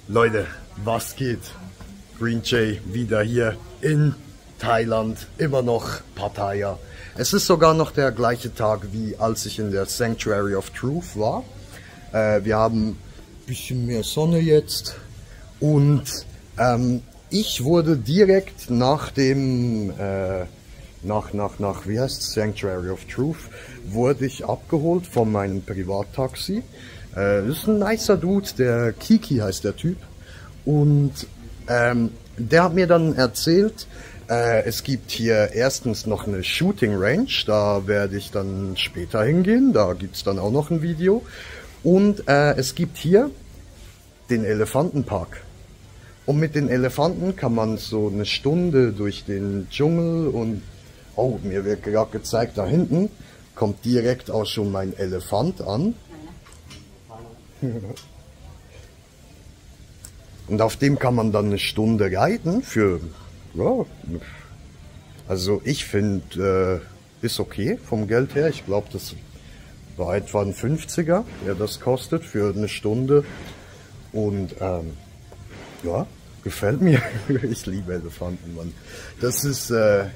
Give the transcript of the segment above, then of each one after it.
Leute, was geht? Green Jay wieder hier in Thailand, immer noch Pattaya. Es ist sogar noch der gleiche Tag, wie als ich in der Sanctuary of Truth war. Wir haben ein bisschen mehr Sonne jetzt und ich wurde direkt nach dem, wie heißt es, Sanctuary of Truth, wurde ich abgeholt von meinem Privattaxi. Das ist ein nicer Dude, der Kiki heißt der Typ. Und der hat mir dann erzählt, es gibt hier erstens noch eine Shooting Range, da werde ich dann später hingehen, da gibt es dann auch noch ein Video. Und es gibt hier den Elefantenpark. Und mit den Elefanten kann man so eine Stunde durch den Dschungel und, oh, mir wird gerade gezeigt, da hinten kommt direkt auch schon mein Elefant an. Und auf dem kann man dann eine Stunde reiten für, ja, also ich finde, ist okay vom Geld her. Ich glaube, das war etwa ein 50er, der das kostet für eine Stunde. Und ja, gefällt mir. Ich liebe Elefanten, Mann. Das ist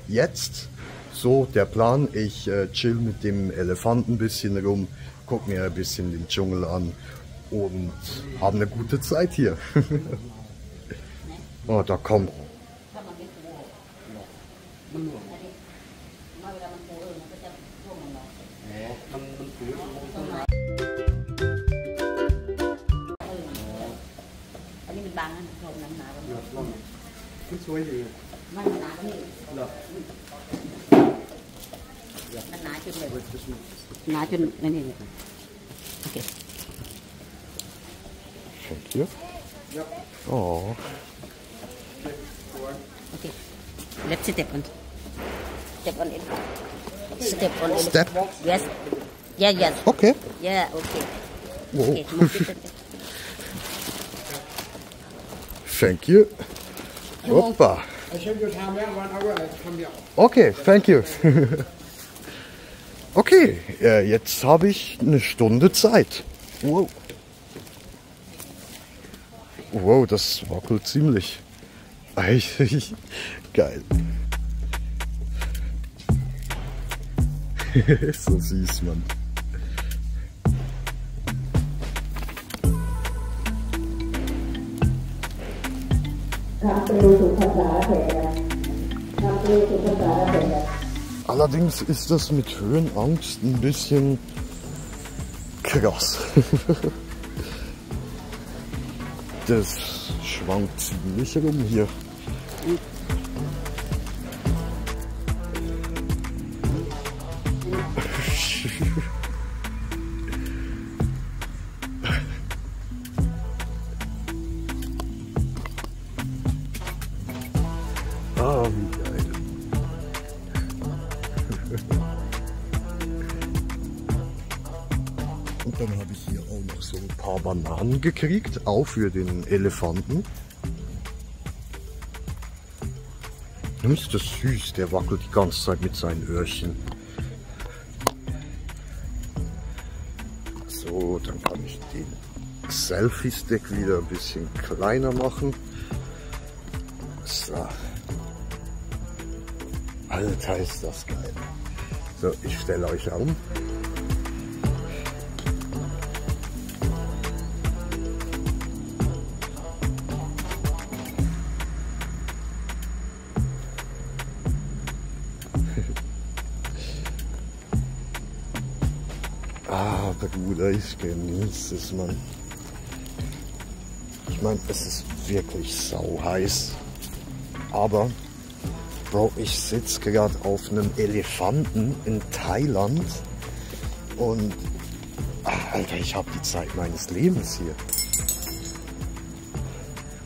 jetzt so der Plan. Ich chill mit dem Elefanten ein bisschen rum, guck mir ein bisschen den Dschungel an und habe eine gute Zeit hier. Oh, da kommt. Okay. Thank you. Oh. Okay. Let's step on it. Step on it. Step. Yes. Yeah. Yes. Okay. Yeah. Okay. Whoa. Okay. Move it. Thank you. Hoppa. Okay, thank you. Okay, jetzt habe ich eine Stunde Zeit. Wow. Wow, das wackelt ziemlich. Eigentlich geil. So süß, Mann. Allerdings ist das mit Höhenangst ein bisschen krass. Das schwankt ziemlich rum hier. Ah, wie geil. Und dann habe ich hier auch noch so ein paar Bananen gekriegt, auch für den Elefanten. Ist das süß, der wackelt die ganze Zeit mit seinen Öhrchen. So, dann kann ich den Selfie-Stick wieder ein bisschen kleiner machen. So. Alter, ist das geil. So, ich stelle euch um. Ah, Bruder, ich genieße es, Mann. Ich meine, es ist wirklich sau heiß. Aber, Bro, ich sitze gerade auf einem Elefanten in Thailand. Und, ach, Alter, ich habe die Zeit meines Lebens hier.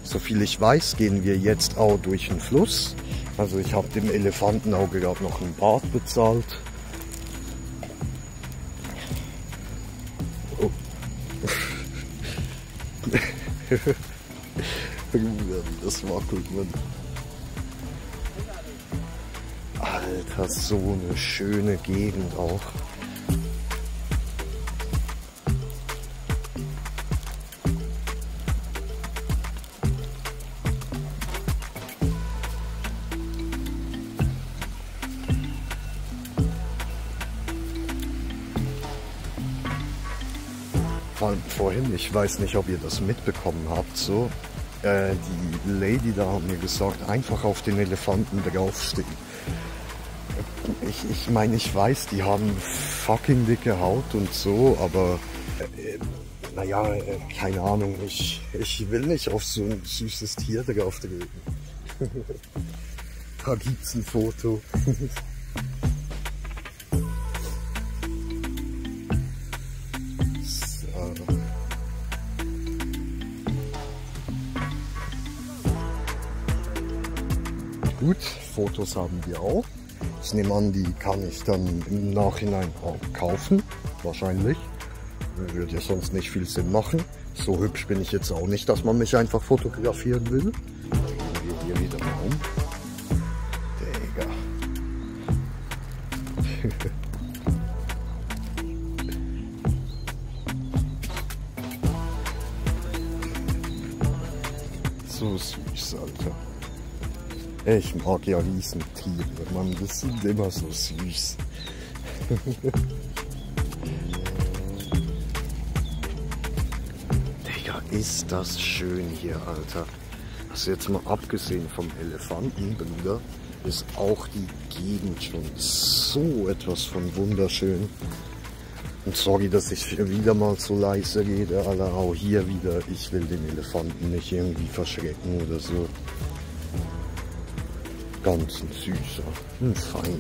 Soviel ich weiß, gehen wir jetzt auch durch den Fluss. Also ich habe dem Elefanten auch gerade noch ein Bad bezahlt. Oh. Bruder, wie das wackelt, Mann. Alter, so eine schöne Gegend auch. Vor allem vorhin, ich weiß nicht, ob ihr das mitbekommen habt, so, die Lady da hat mir gesagt, einfach auf den Elefanten draufstehen. Ich meine, ich weiß, die haben fucking dicke Haut und so, aber naja, keine Ahnung, ich will nicht auf so ein süßes Tier drauftreten. Da gibt's ein Foto. Gut, Fotos haben wir auch. Ich nehme an, die kann ich dann im Nachhinein auch kaufen, wahrscheinlich. Würde ja sonst nicht viel Sinn machen. So hübsch bin ich jetzt auch nicht, dass man mich einfach fotografieren will. Gehen wir hier wieder mal um. Digga. So süß, Alter. Ich mag ja Riesentiere, Mann, das sind immer so süß. Digga, ist das schön hier, Alter. Also jetzt mal abgesehen vom Elefanten, Bruder, ist auch die Gegend schon so etwas von wunderschön. Und sorry, dass ich wieder mal so leise rede, Alter, auch hier wieder, ich will den Elefanten nicht irgendwie verschrecken oder so. Ganz ein süßer, ein feiner.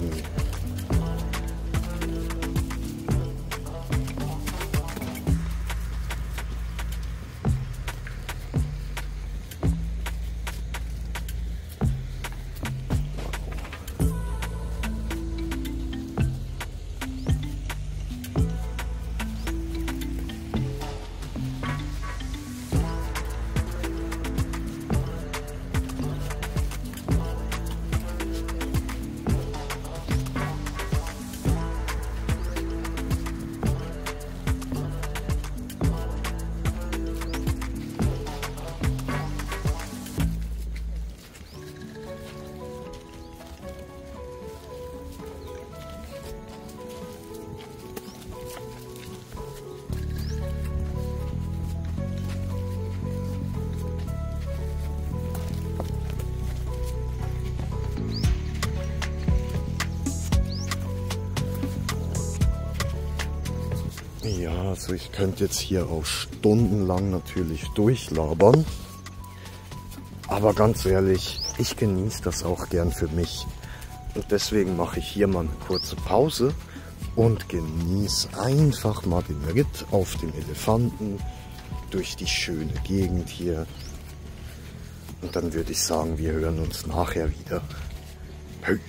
Ja, also ich könnte jetzt hier auch stundenlang natürlich durchlabern. Aber ganz ehrlich, ich genieße das auch gern für mich. Und deswegen mache ich hier mal eine kurze Pause und genieße einfach mal den Ritt auf dem Elefanten durch die schöne Gegend hier. Und dann würde ich sagen, wir hören uns nachher wieder. Peace.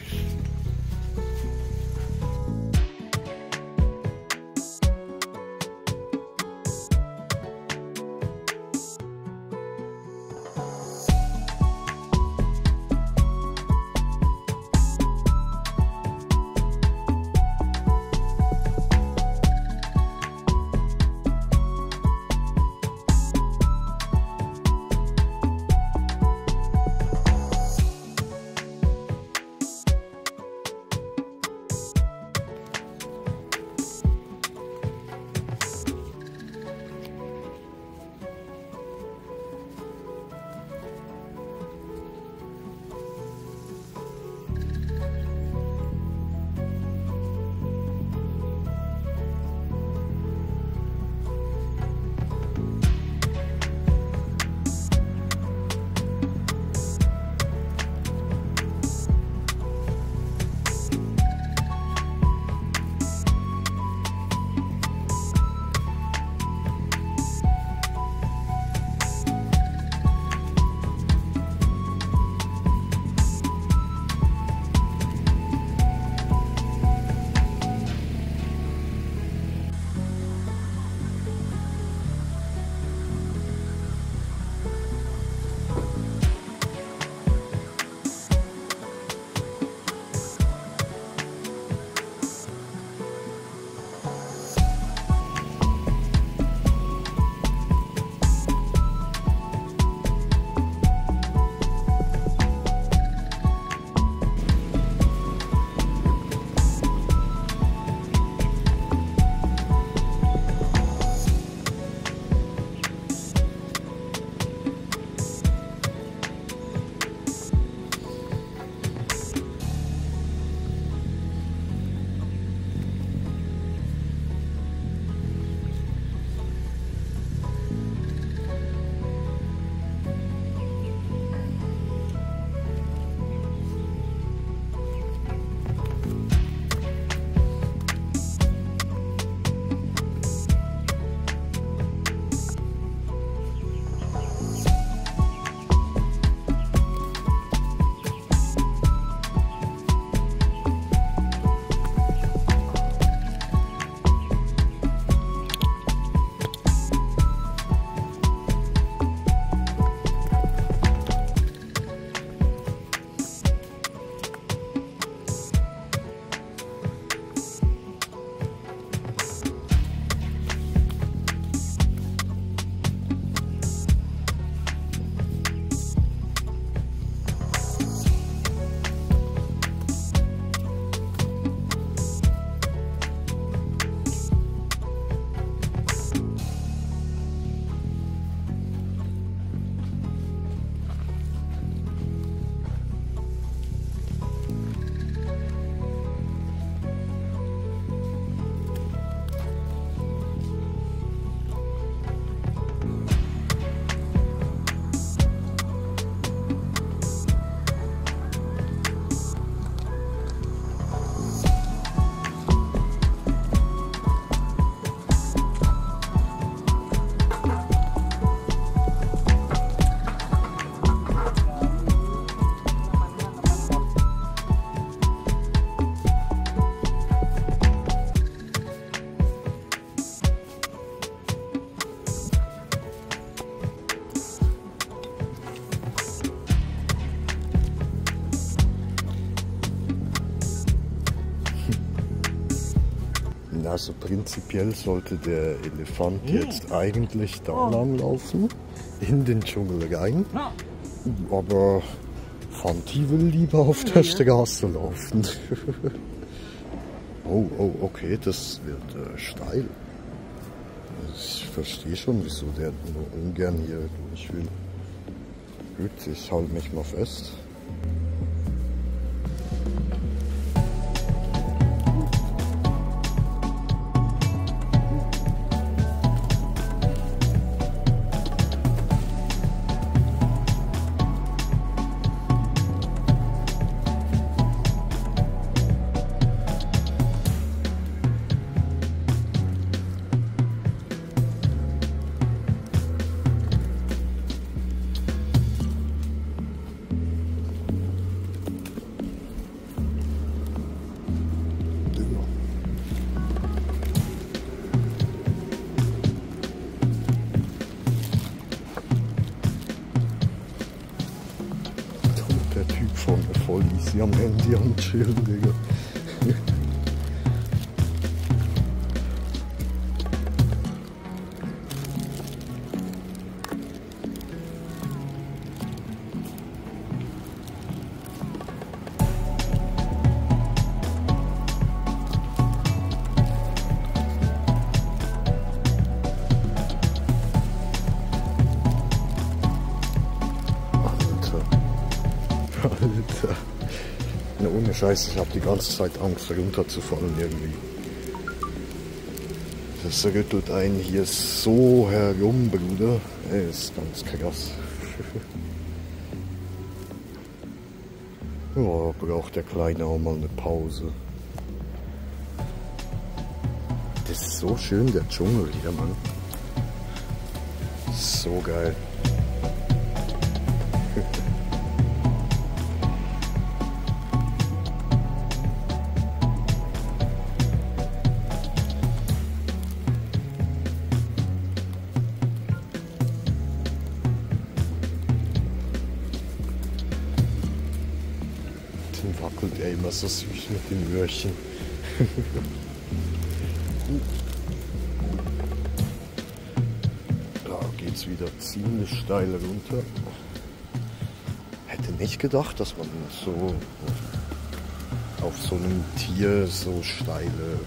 Also prinzipiell sollte der Elefant jetzt eigentlich da lang laufen, in den Dschungel rein. Aber Fanti will lieber auf der Straße laufen. Oh, okay, das wird steil. Ich verstehe schon, wieso der nur ungern hier durch will. Gut, ich halte mich mal fest. Der Typ von voll easy am Handy am Chillen, Digga. Alter. Na, ohne Scheiß, ich habe die ganze Zeit Angst, runterzufallen irgendwie. Das rüttelt einen hier so herum, Bruder. Ey, ist ganz krass. Ja, braucht der Kleine auch mal eine Pause. Das ist so schön, der Dschungel hier, Mann. So geil. Wackelt er immer so süß mit dem Öhrchen. Da geht's wieder ziemlich steil runter. Hätte nicht gedacht, dass man so auf so einem Tier so steile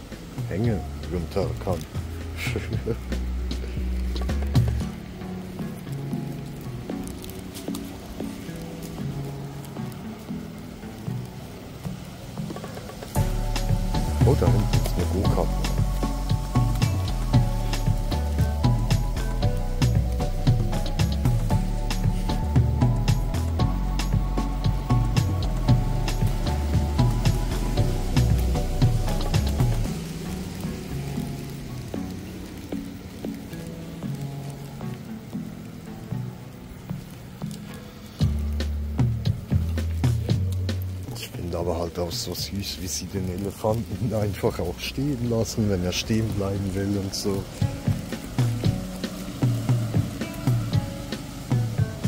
Hänge runter kann. Oh, da hinten ist eine Go-Kart. Aber halt auch so süß, wie sie den Elefanten einfach auch stehen lassen, wenn er stehen bleiben will und so.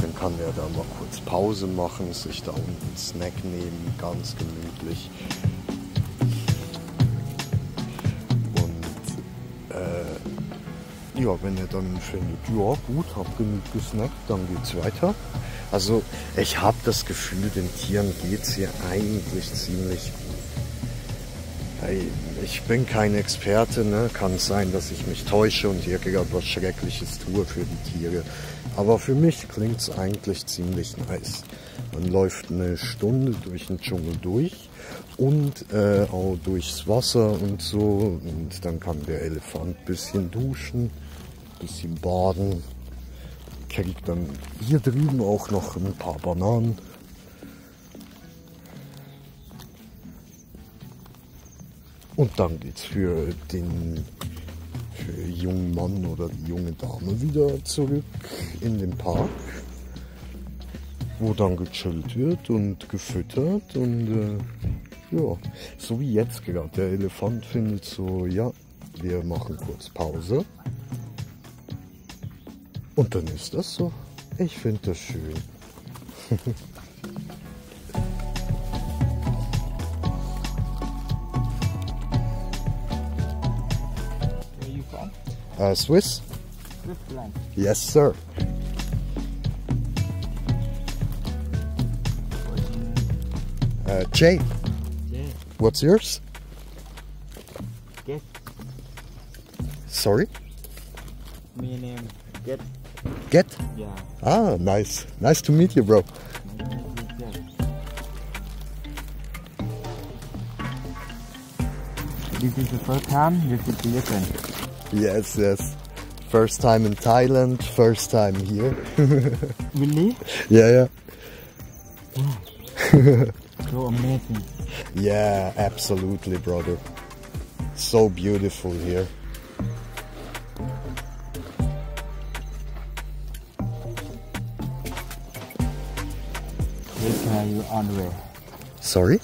Dann kann er da mal kurz Pause machen, sich da unten einen Snack nehmen, ganz gemütlich. Und ja, wenn er dann findet, ja gut, hab genug gesnackt, dann geht's weiter. Also ich habe das Gefühl, den Tieren geht's hier eigentlich ziemlich gut. Hey, ich bin kein Experte, ne? Kann sein, dass ich mich täusche und hier gerade was Schreckliches tue für die Tiere. Aber für mich klingt's eigentlich ziemlich nice. Man läuft eine Stunde durch den Dschungel durch und auch durchs Wasser und so. Und dann kann der Elefant ein bisschen duschen, ein bisschen baden. Kriegt dann hier drüben auch noch ein paar Bananen. Und dann geht's für den jungen Mann oder die junge Dame wieder zurück in den Park, wo dann gechillt wird und gefüttert und ja, so wie jetzt gerade. Der Elefant findet so, ja, wir machen kurz Pause. Und dann ist das so. Ich finde das schön. Swiss? Switzerland. Yes, sir. Jay, Yeah. what's yours? Get. Sorry? My name. Get. Get? Yeah. Ah, nice. Nice to meet you, bro. My name is Get. This is the first time you should listen. Yes, yes. First time in Thailand, first time here. Really? Yeah, So amazing. yeah, absolutely, brother. So beautiful here. Take care you on the way. Sorry?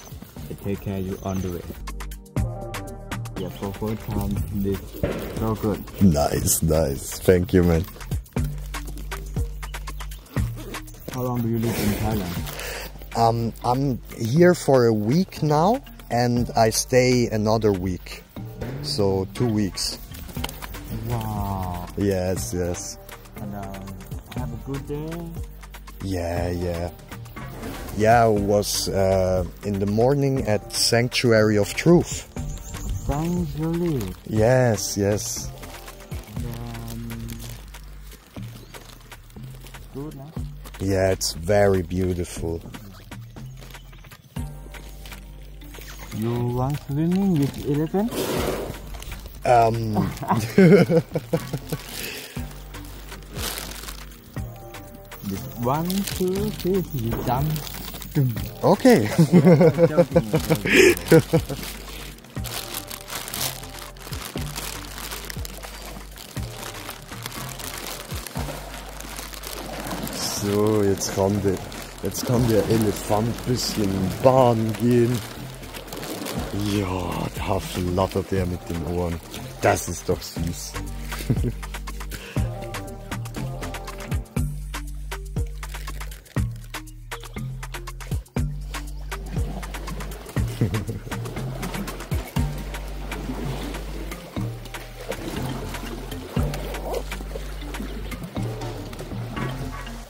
Take care you on the way. Yeah, for first time this so good. Nice, nice. Thank you, man. How long do you live in Thailand? I'm here for a week now, and I stay another week. So 2 weeks. Wow. Yes, yes. And have a good day. Yeah, yeah. Yeah, I was in the morning at Sanctuary of Truth. Thanks, Julie. Yes, yes. Good, no? Yeah, it's very beautiful. You want swimming with elephant? This 1, 2, 3, you jump. Okay. Joking. So, jetzt kann der Elefant ein bisschen baden gehen. Ja, da flattert er mit den Ohren. Das ist doch süß.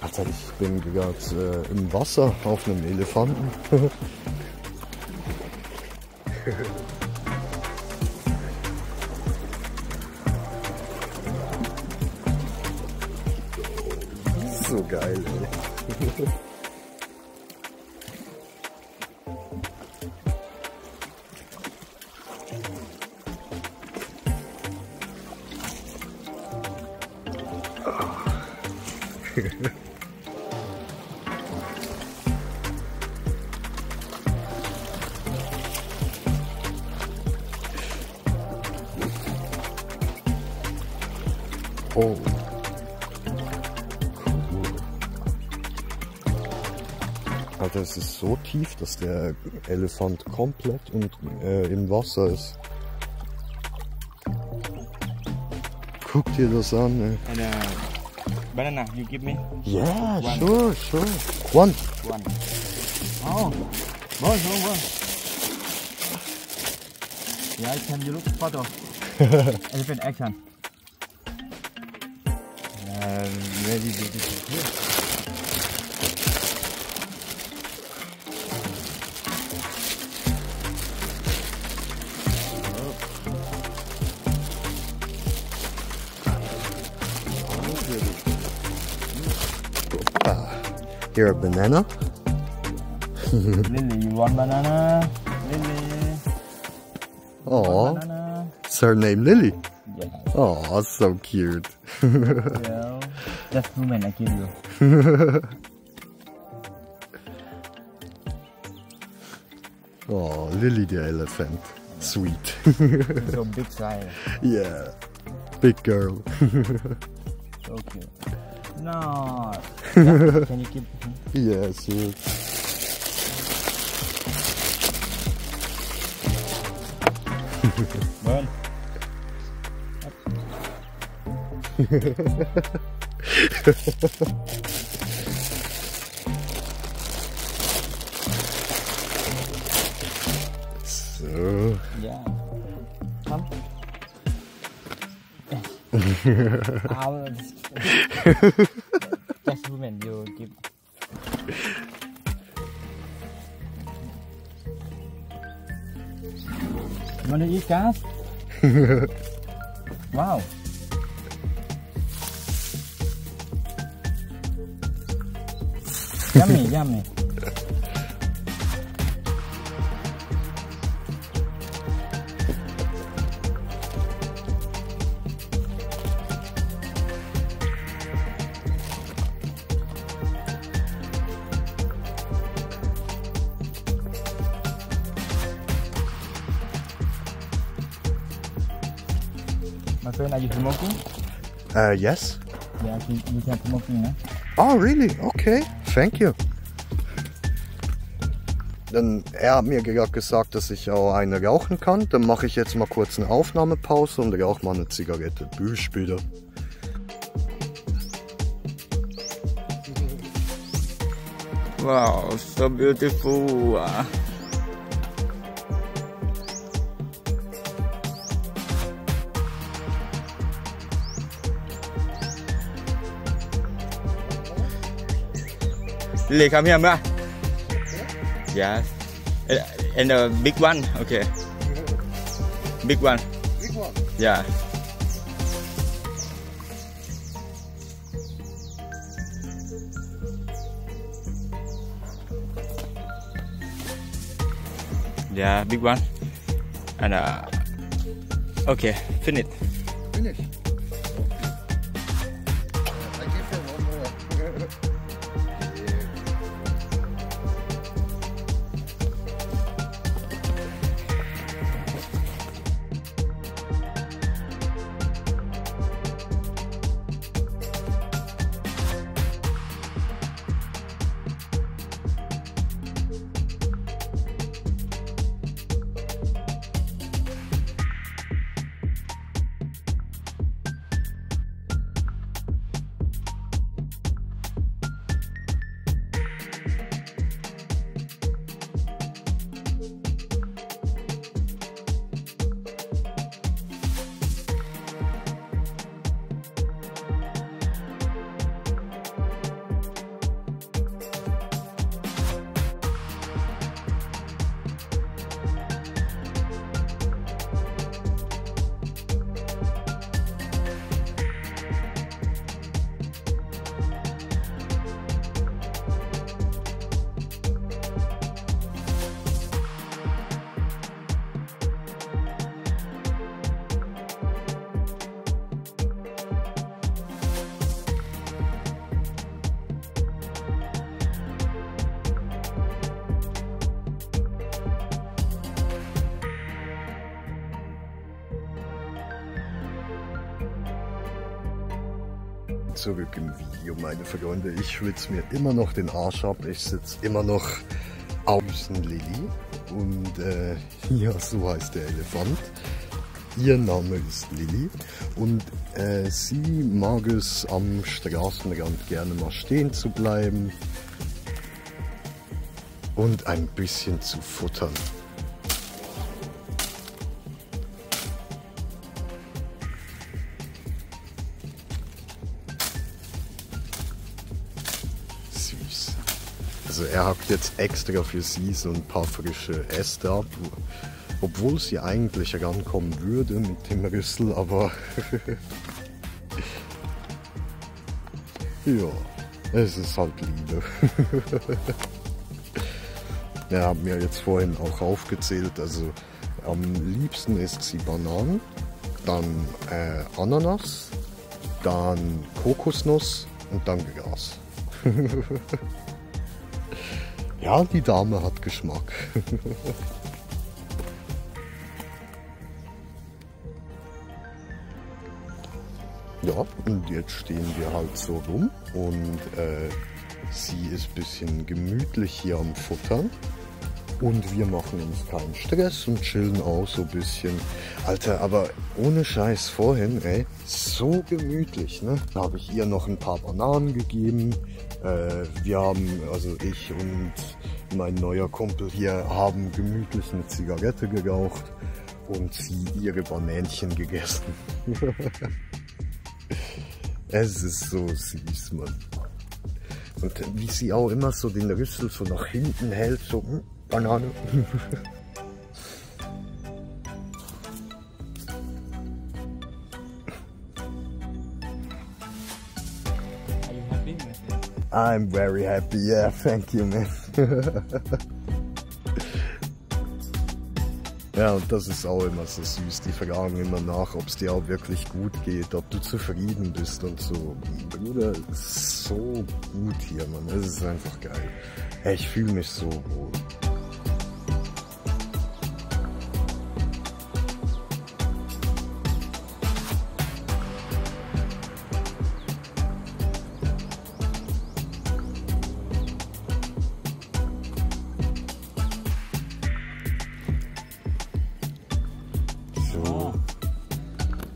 Alter, ich bin gerade im Wasser auf einem Elefanten. So geil, ey. Oh. Cool. Alter, es ist so tief, dass der Elefant komplett im Wasser ist. Guck dir das an, ey. And banana, you give me? Yeah, One. sure, sure. One. One. Oh, boy. Yeah, can you look photo? Elephant action. Very beautiful. Here. Here a banana. Lily, you want banana? Lily. Oh, Banana. it's her name Lily. Yeah. Oh, so cute. Yeah. Just 2 men I give you. Oh, Lily the elephant. Sweet. So big size. Yeah, big girl. So cute. No. Yeah, can you keep? Yes, yes. Burn. So. Yeah. Come. Just women, you give. You wanna eat gas? Wow. Yummy, yummy. My friend, are you smoking? Yes. Yeah, you can smoking, ne? Oh, really? Okay, thank you. Denn er hat mir gerade gesagt, dass ich auch eine rauchen kann. Dann mache ich jetzt mal kurz eine Aufnahmepause und rauche mal eine Zigarette. Bis später. Wow, so beautiful. Lily, come here, ma. Yes. And the big one, okay. Big one. Big one. Yeah. Yeah, big one. And okay, finish. Finish. I give her one more. Zurück im Video, meine Freunde. Ich schwitze mir immer noch den Arsch ab. Ich sitze immer noch auf Lily. Und ja, so heißt der Elefant. Ihr Name ist Lily. Und sie mag es am Straßenrand gerne mal stehen zu bleiben und ein bisschen zu futtern. Also er hackt jetzt extra für sie so ein paar frische Äste ab, obwohl sie eigentlich rankommen würde mit dem Rüssel, aber ja, es ist halt Liebe. Er hat mir jetzt vorhin auch aufgezählt, also am liebsten isst sie Bananen, dann Ananas, dann Kokosnuss und dann Gras. Ja, die Dame hat Geschmack. Ja, und jetzt stehen wir halt so rum und sie ist ein bisschen gemütlich hier am Futtern. Und wir machen uns keinen Stress und chillen auch so ein bisschen. Alter, aber ohne Scheiß vorhin, ey, so gemütlich, ne? Da habe ich ihr noch ein paar Bananen gegeben. Wir haben, also ich und mein neuer Kumpel hier, haben gemütlich eine Zigarette geraucht und sie ihre Banänchen gegessen. Es ist so süß, Mann. Und wie sie auch immer so den Rüssel so nach hinten hält, so Banane. Are you happy with it? I'm very happy, yeah, thank you, man. Ja, und das ist auch immer so süß. Die fragen immer nach, ob es dir auch wirklich gut geht, ob du zufrieden bist und so. Bruder, es ist so gut hier, Mann. Es ist einfach geil. Hey, ich fühle mich so wohl.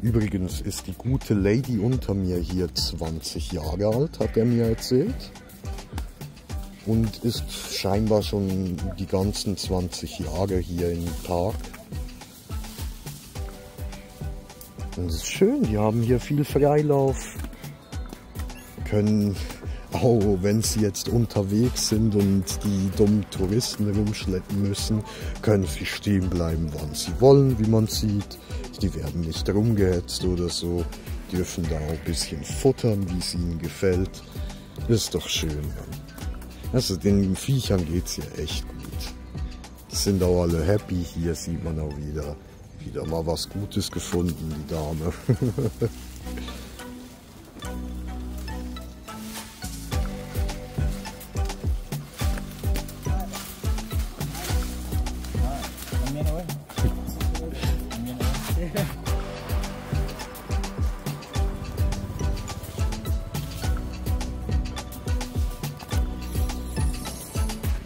Übrigens ist die gute Lady unter mir hier 20 Jahre alt, hat er mir erzählt. Und ist scheinbar schon die ganzen 20 Jahre hier im Park. Und es ist schön, die haben hier viel Freilauf. Können, auch wenn sie jetzt unterwegs sind und die dummen Touristen rumschleppen müssen, können sie stehen bleiben, wann sie wollen, wie man sieht. Die werden nicht rumgehetzt oder so, dürfen da auch ein bisschen futtern, wie es ihnen gefällt. Das ist doch schön, Mann. Also den Viechern geht's hier echt gut. Die sind auch alle happy, hier sieht man auch wieder mal was Gutes gefunden, die Dame.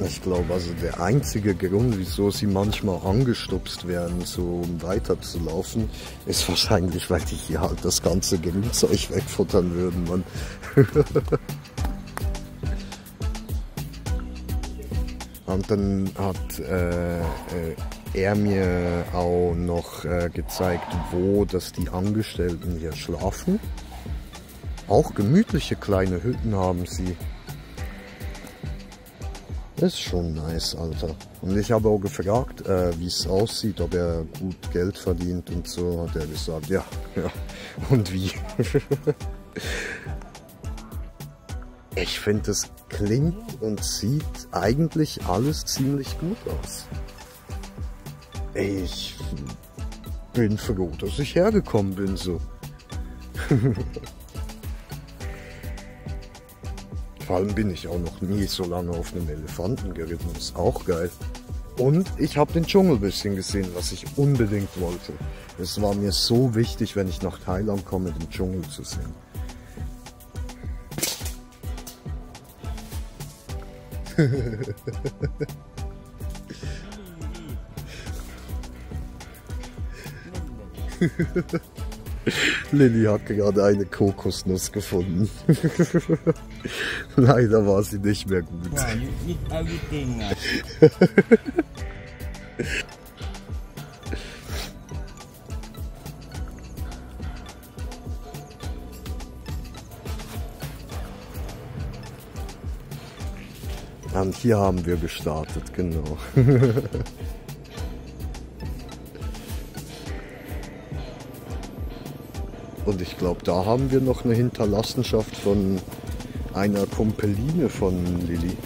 Ich glaube, also der einzige Grund, wieso sie manchmal angestupst werden, so um weiterzulaufen, ist wahrscheinlich, weil die hier halt das ganze Grünzeug wegfuttern würden, Mann. Und dann hat er mir auch noch gezeigt, wo dass die Angestellten hier schlafen. Auch gemütliche kleine Hütten haben sie. Das ist schon nice, Alter. Und ich habe auch gefragt, wie es aussieht, ob er gut Geld verdient und so. Hat er gesagt, ja. Und wie? Ich finde, es klingt und sieht eigentlich alles ziemlich gut aus. Ich bin froh, dass ich hergekommen bin, so. Vor allem bin ich auch noch nie so lange auf einem Elefanten geritten, ist auch geil. Und ich habe den Dschungel ein bisschen gesehen, was ich unbedingt wollte. Es war mir so wichtig, wenn ich nach Thailand komme, den Dschungel zu sehen. Lilly hat gerade eine Kokosnuss gefunden. Leider war sie nicht mehr gut. Wow, you eat everything. Und hier haben wir gestartet, genau. Und ich glaube, da haben wir noch eine Hinterlassenschaft von einer Kumpeline von Lilly.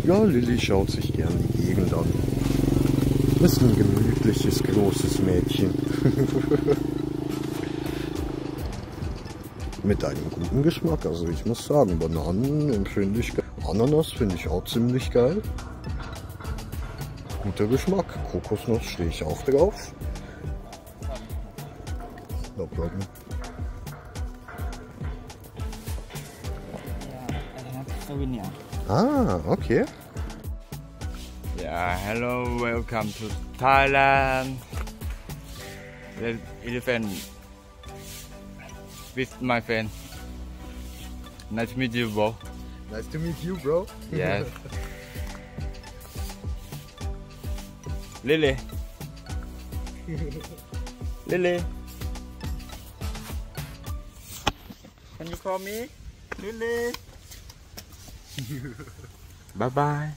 Ja, Lilly schaut sich gern die Gegend an. Ist ein gemütliches, großes Mädchen. Mit einem guten Geschmack, also ich muss sagen, Bananen finde ich geil. Ananas finde ich auch ziemlich geil. Guter Geschmack. Kokosnuss stehe ich auch drauf. No problem. Souvenir. Ah, okay. Yeah, hello, welcome to Thailand. The elephant with my friend. Nice to meet you, bro. Nice to meet you, bro. Yes. Lily. Lily. Can you call me? Lily. Bye bye.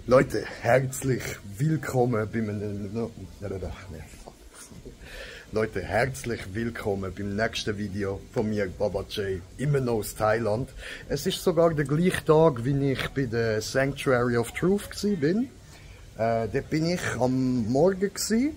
Leute, herzlich willkommen Leute, herzlich willkommen beim nächsten Video von mir, Baba J, immer noch aus Thailand. Es ist sogar der gleiche Tag, wie ich bei der Sanctuary of Truth bin. Dort bin ich am Morgen gsi.